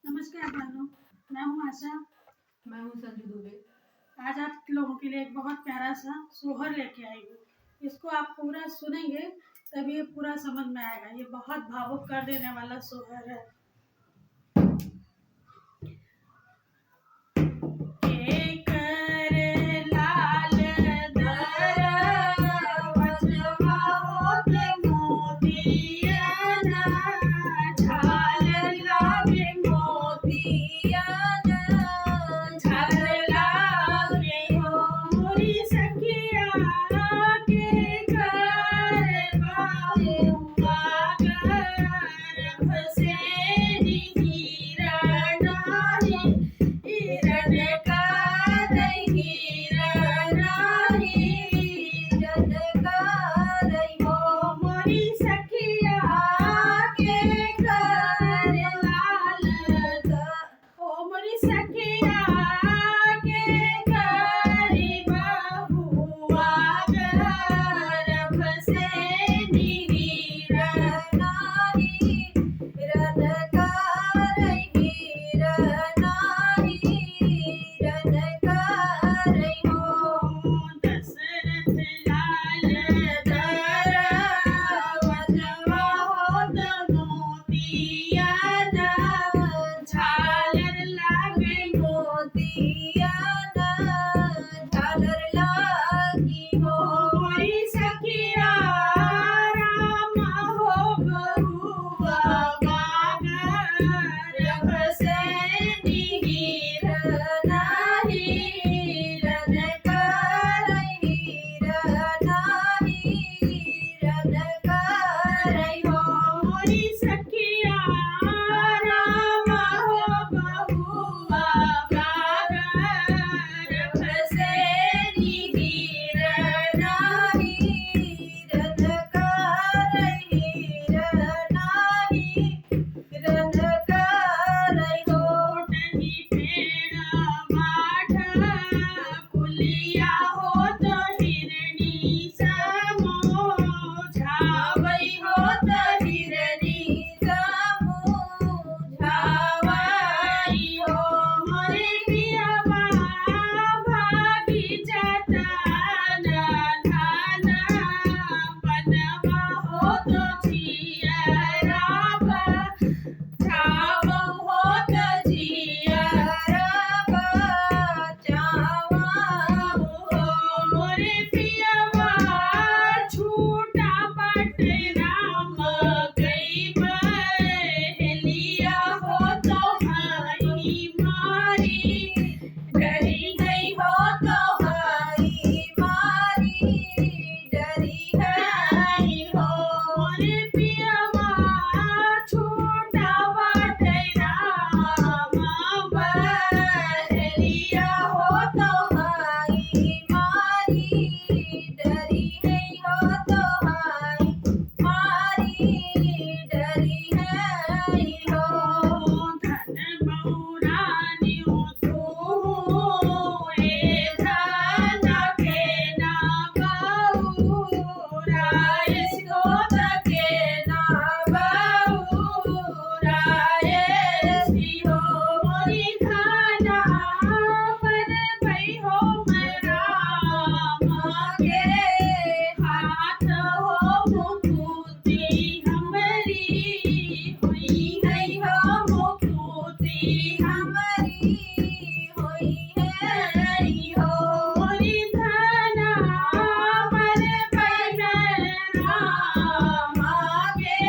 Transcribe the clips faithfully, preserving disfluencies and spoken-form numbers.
नमस्कार बहनों, मैं हूँ आशा। मैं हूँ संजू दुबे। आज आप लोगों के लिए एक बहुत प्यारा सा सोहर लेके आई हूँ। इसको आप पूरा सुनेंगे, तब ये पूरा समझ में आएगा। ये बहुत भावुक कर देने वाला सोहर है। केकर लाल दरवजवा होत मोतियन, झालर लागे मोतियन, झालर लागे हो मोरी सखिया, केकर बाहुआ गर फसेनी हीरा नाही, हीरन कारई हीरा नाही, हीरन कारई हो मोरी सखिया, केकर लाल द- ओ मोरी सखिया, केकर बाहुआ गर फसेनी हीरा नाही, हीरन कारई हीरा नाही, हीरन कारई हो। दशरथ लाल दरवजवा होत मोतियन, झालर लागे मोतियन, झालर लागी हो मोरी सखिया, राम हो बहुआ गर फसेनी हीरा नाही, हीरन कारई हीरा नाही, हीरन कारई हो मोरी सखिया, राम हो बहुआ गर फसेनी हीरा नाही, हीरन कारई हीरा नाही, हीरन कारई हो। टही पेड़ माठ कुलिया होत हिरनी समो झावई होत हिरनी समो झावई हो मोरे पियवा भागी जाता ना धाना बनवा होत जियरा बा झावउ होत जियरा बचावउ हो मोरे पियवा, छूटा बाटे राम कई बहेलिया होत हई मारी, डरी गई होत हई मारी, डरी गई हो मोरे पियवा, छूटा बाटे राम बहेलिया होत हई मारी, डरी गई होत हई मारी, डरी गई हो। धन बहुरानी तू ए धन के ना बहुराए, सोत के ना बहुराए, सिहो मोरी धना पर भई हो राम के हाथ हो मुकुट ती हमरी होई है हो मुकुती हमरी होई है हो मोरी धना पर बैठल राम के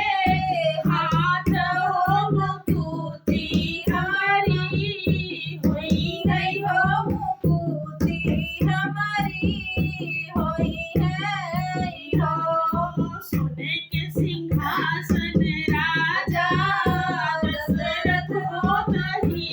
हाथ हो मुकुती हमरी होई है हो मुकुती हमरी होई है हो। सुन के सिंहासन राजा दशरथ होत ही